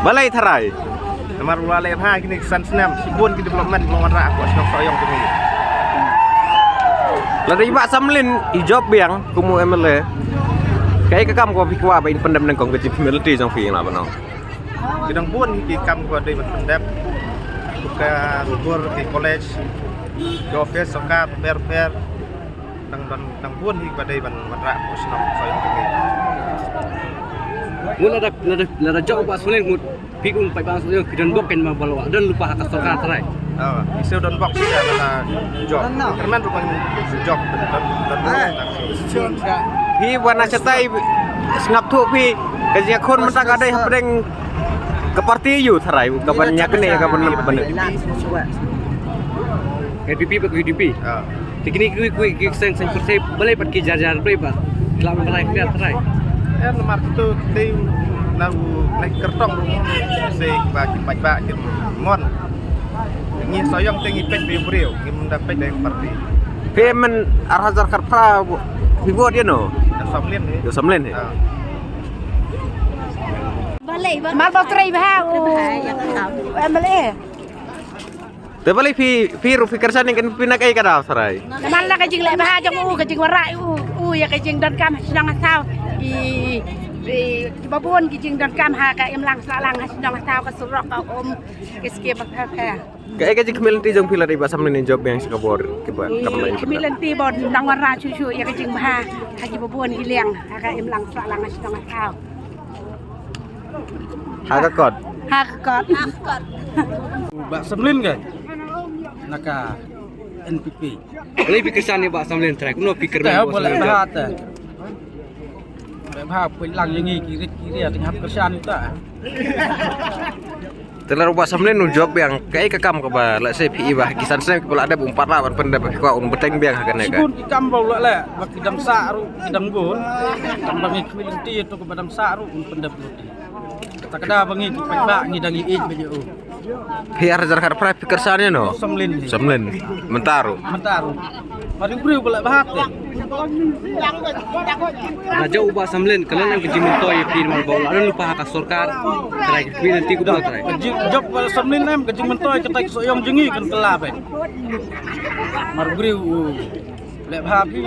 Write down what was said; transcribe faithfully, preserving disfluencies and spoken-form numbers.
Balei tharai? Namar u la leh bha kine ki san snem, shibun ki development ba u la wanrah hapoh shnong Sohiong jong ngi. Lada i Bah Samlin i jop biang kum u M L A, kaei ka kam kaba phi kwah ba in pyndep nyngkong ka jingkmen lynti jong phi ïa la baroh? Ki dang bun ki kam kiba dei ban pyndep, ka skul, ki college, ki office sorkar bapher bapher. Dang, dang, dang bun hi ba dei ban wanrah hapoh shnong Sohiong jong ngi. Ngut lada, lada, lada jop u Bah Samlin ngut, phi kum paidbah Sohiong phi don bok kein ma ba la don lypa ha ka sorkar trai. Oh, i siew don bok shisha lada jop. Kyrmen ruh ban jop, don, don bok. Phi wan na shatai sngap thuh phi ka jingïakhun mynta ka dei hapdeng ka party aiu tharai ka ban ïakynduh ka ban ban N P P bad U D P. Ah. Te kine ki, ki, ki seng seng party balei pat ki jar jar balei pat. Klam balei ki trai. Eh, namar tu kita na u naik kertong ruh se ba ki paidbah ki mon. Ngi Sohiong te ngi peit ba ïa u briew, ngi mynta peit da ïa ka party. Phi men ar hajar khatphra phi vote ïa no? Ïa Samlin hi. Ïa Samlin hi. Ah. Mar ba trei bha u M L A. Te balei phi, phi ruh phi kyrshan ïa ka N P P na kaei ka daw tharai? Namar la ka jingleh bha jong u, ka jingwanrah u, u ïa ka jingdonkam ha shnong ha thaw. I, i, kiba bun ki jingdonkam ha ka imlang sahlang ha shnong ha thaw, ka surok, ka um, ki skim bapher bapher. Kaei ka jingkmen lynti jong phi lada i Bah Samlin in jop biang sha ka bor kiba kam la. Kmen lynti ba u dang wanrah shuh shuh ïa ka jingbha ha kiba bun ki liang ha ka imlang sahlang ha shnong ha thaw. Ha ka kot. Ha ka kot. U Bah Samlin ka na ka N P P. Balei phi kyrshan ïa Bah Samlin trai? Kumno phi kyrmen ïa Bah Samlin? Te ba leh bha te. Leh bha pynlang ïa ngi ki rit ki ria te ngin hap kyrshan ïa uta. Te lada u Bah Samlin u jop biang kaei ka kam kaba lehse phi i ba ha ki san snem kiba la dep um pat lah ban pyndep, phi kwah un bteng biang ha kane ka. Shibun ki kam ba u la leh ba ki dang sah ruh ki dang bun. Tang ba ngi kmen lynti ïa uto kiba dang sah ruh un pyndep lut. Kata ka daw ba ngi ki paidbah ngi dang ïeit bha ïa u. Phi ar hajar khatphra phi kyrshan ïa no? Samlin. Samlin. Mynta ruh. Mynta ruh. Mar ïa u briew ba leh bha te. Lada jop u Bah Samlin ka long ka jingmyntoi ïa phi namar ba u la don lypa ha ka sorkar. Trai ki kmen lynti kumno trai? Ka jing, jop u Bah Samlin em ka jingmyntoi kata ka Sohiong jong ngi kan kylla bha. Mar u briew u leh bha phi.